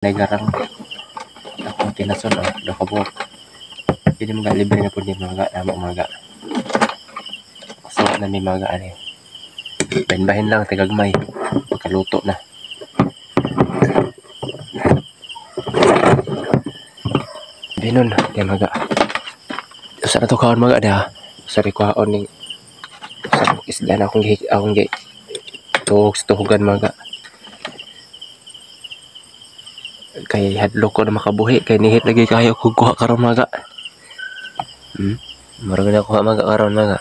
Garang akong tinason oh, do ka buok. Kini mga libre na pud ni mga namo mga. Kasuwa na mi mga ani. Bahin-bahin lang tagagmay pagkaluto na. Binon kay maga. Usa na to kaon mga da. Usa ri kuhaon ning usa ka isda na akong gi tuhog sa tuhogan mga. Kay hadlok ko na makabuhi kay nihit lagi kayo kog kuha karon maga. Murag na kuha maga karon maga.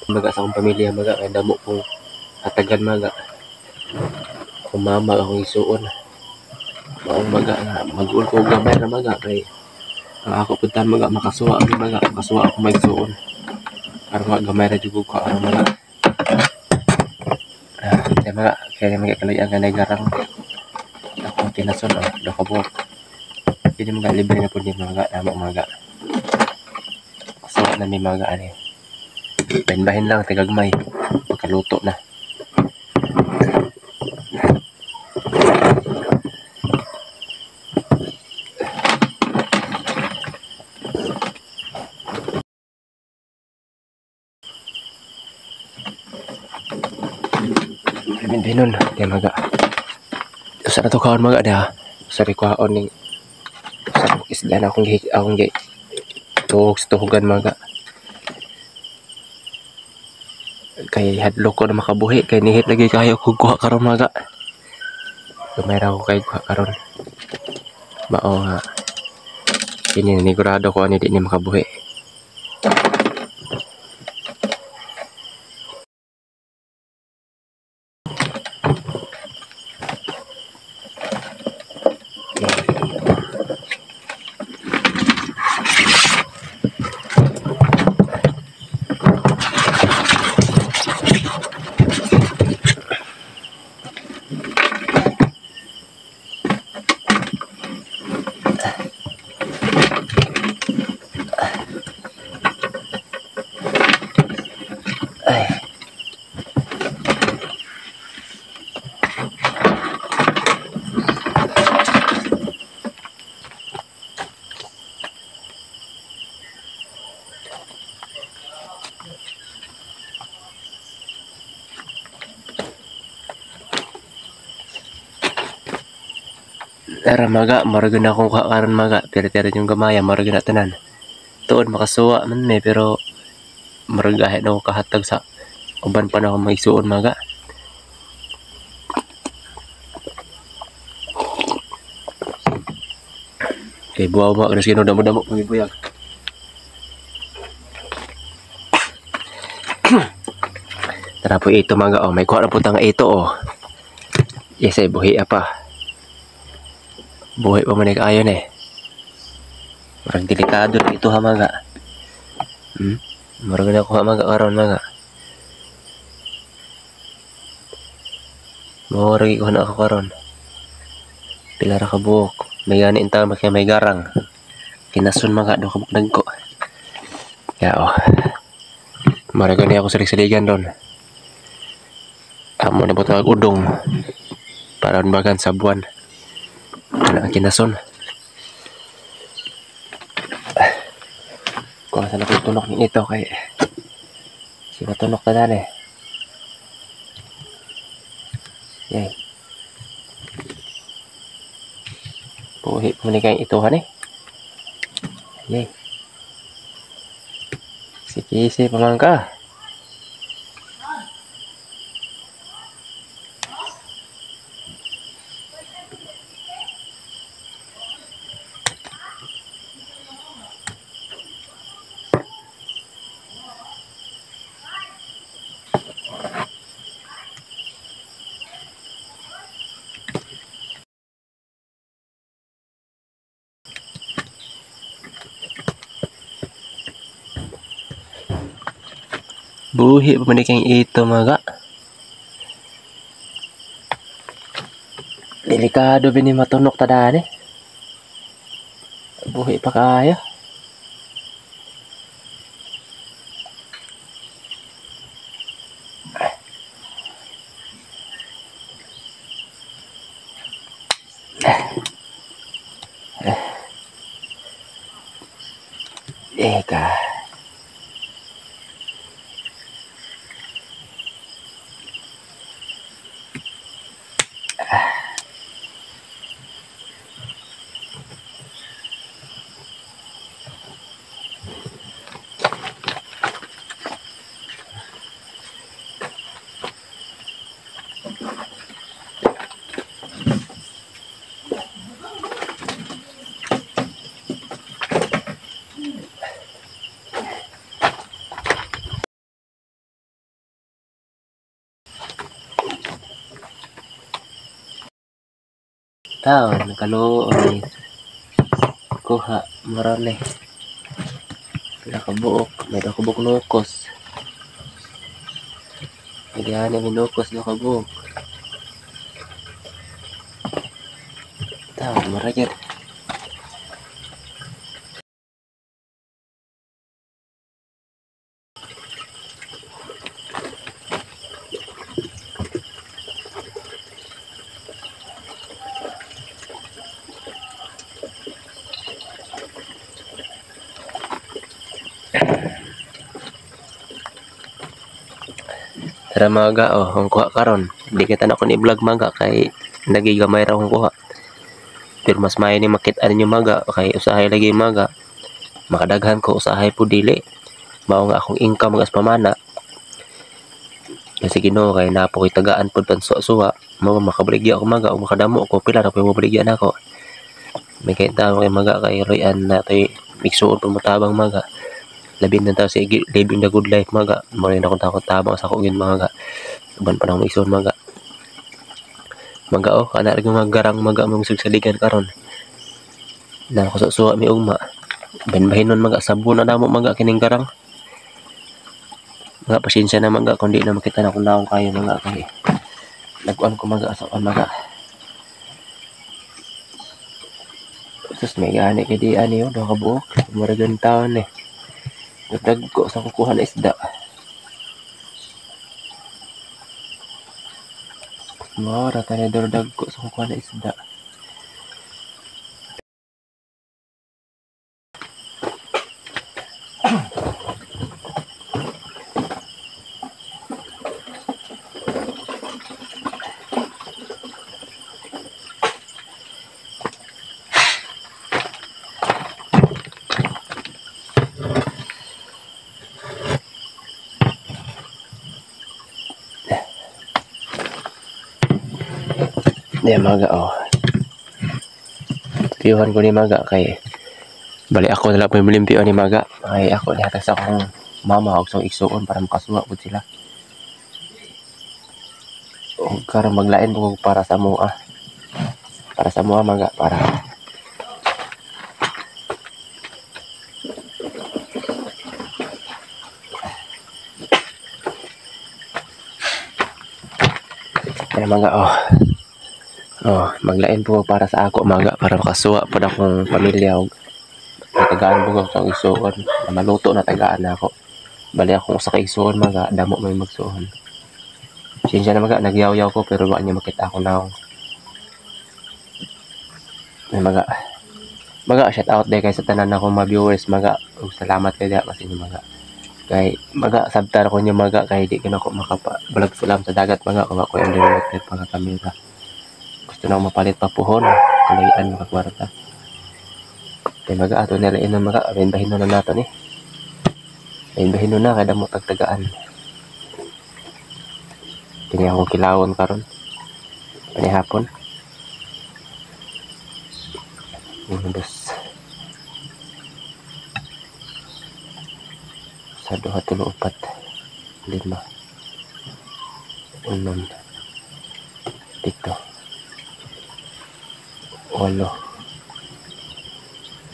Maga sa akong pamilya maga kay damo kong hatagan maga. Akong mama akong isuon. Maong maga nga mag-uol ko gamay ra maga kay ang ako pud tan maga makasuwa ang maga makasuwa ako magsuon. Aron nga gamay ra jud ko karon maga. Kaya maga kaya maga kaloy ang kanay garang akong tinason oh, do ka buok. Kini mga libre na pud ni maga namo maga. Kasuwa na mi maga ani. Bahin-bahin lang tagagmay pagkaluto na. Binon kay maga. Usa na to kaon maga da. Usa ri kuhaon ning usa ka isda na akong gi tuhog sa tuhogan maga. Kay hadlok ko na makabuhi kay nihit lagi kayo kog kuha karon maga. Gamay ra ko kay kuha karon. Mao nga kini nanigurado ko ani di ni makabuhi. Tara maga, murag na akong kuha karon maga, pero yung gamaya, murag na tanan. Tuod makasuwa man me, pero murag gahi na ako kahatag sa uban pa na ako maigsuon maga. Kay buhaw ma, kasi damo-damo pangibuyag. Tara po ito maga, oh, may kuha na po tanga ito oh. Yes, ay buhi pa. Buhi pa man ayon eh. Murag delikado na ito ha maga. Murag na kuha maga karon maga. Murag ikuha na ako karon. Pila ra ka buok. May gani intawn kay may garang. Kinasun maga do ka nagko. Ya oh. Murag ni ako salig-saligan ron. Amo na butang udong. Para bagan sa buwan. Ano ang kinason? Kuha sana ko tunok ni ito kay si matunok na dali. Yay. Buhi pa man kayong ituhan eh. Yay. Sikisi pamangka. Buhi pa man kayong ito maga. Delikado bini matunok tadaan eh. Buhi pa kaya. Eka. Tao, nakaluoy. Kuha, marami. Pila ka buok, may ka buok nukos. Nagyan may nukos na kabuok. Tao, maragyan. Tara maga oh, ang kuha karon. Di kita na ko ni vlog maga kay nagigamay ra akong kuha. Pero mas maayo ni makita ninyo maga kay usahay lagi maga. Makadaghan ko usahay po dili. Mao nga akong income magas pamana. Kasi Ginoo kay napo koy tagaan pud pansuwa-suwa. Mao makabaligya ako maga ug makadamo ko pila ra koy mobaligya nako. May kay tawo kay maga kay Royan na toy migsuon pud motabang maga. Labi na tayo sa living the good life maga. Mao rin akong takot tabang sa akong maga. Uban pa nang maigsoon maga. Maga oh, kana ra gyud mga garang maga mong sugsaligan karon. Na kususuwa mi ugma. Bahin-bahinon maga sabon na namo maga kining garang. Maga pasensya na maga kun di na makita na kung naong kayo maga kay nagkuan ko maga sa kuan maga. Sus may gani kay di ani oh, duha ka buok. Mura gyud taon eh. Nagdagko sa kukuha na isda. Mara tayo dagko sa kukuha na isda. Di maga oh. Piyuhan ko ni maga kay bali ako na lang po yung limpyo ni maga. Ay ako nihatag sa akong mama og sa igsuon para makasuwa pud sila. Og karon maglain po para sa mua. Para sa mua maga para ay maga oh. Oh, maglain po para sa ako maga para makasuwa pud akong pamilya og tagaan po sa igsuon. Maluto na tagaan na ako. Bali akong usa ka igsuon maga, damo may magsuon. Pasensya na maga, nagyaw-yaw ko pero wa niya makita ako naong. Ay maga. Maga shout out day kay sa tanan akong mga viewers maga. Ug salamat kay diha kasi maga. Kay maga sabtar ko niyo maga kay di ko makapa-vlog salam sa dagat maga kung ako underwater pa kamera. Gusto na akong mapalit pa puhon, kalayan makakwarta. Kay maga ato nila ina maga, abendahin na nato ni. Abendahin na kay damo tagtagaan. Kini akong kilawon karon. Panihapon. 1, 2 3, 4, 5, 6, 7, 8,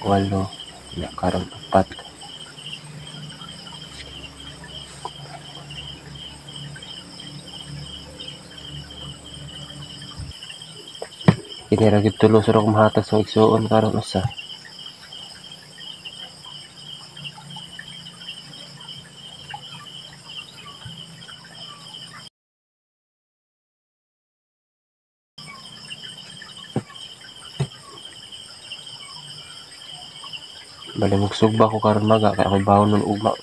8, na karon 4. Kini ra gyud tulo sa akong mahatag sa igsuon karon usa. Bali magsugba ko karon maga kay ako'y baon nun ugma.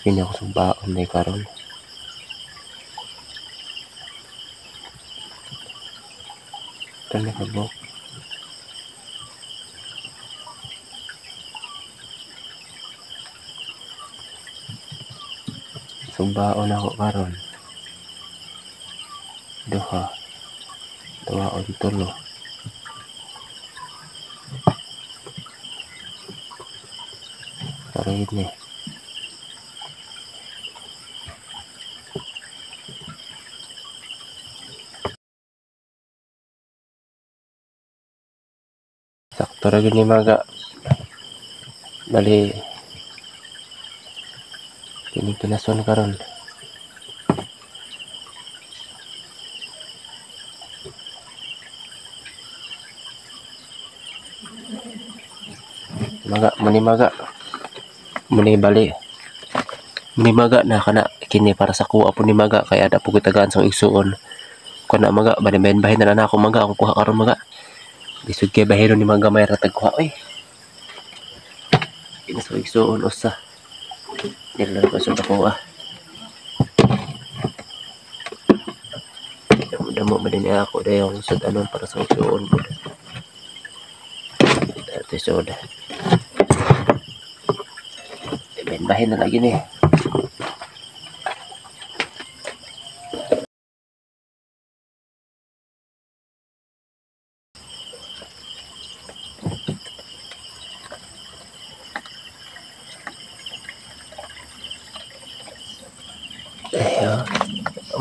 Kini ako sugbaon day karon. Tani ka buok. Sugbaon ako karon. Duha. Duhaon tulo. Karon ni. Sakto ra gyud ni maga. Bali kining kinason karon. Maga muni maga. Muni bali. Muni maga na kana kini para sa kuha po ni maga kay ada po gitagaan sa igsuon. Kana maga bali bahin na na ako maga akong kuha karon maga. Bisod kay bahiro ni maga may ratag kuha oy. Kini sa igsuon usa. Dili lang ko sa kuha. Damo ba din ako dayong sud anon para sa igsuon pud. Ito sud. Bahin na lagi ni.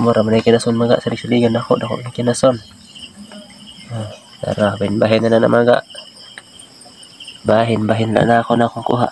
Mura man ay kinason maga salig-saligan ako dako na kinason. Tara, bahin-bahin na na maga. Bahin-bahin na na ako na akong kuha.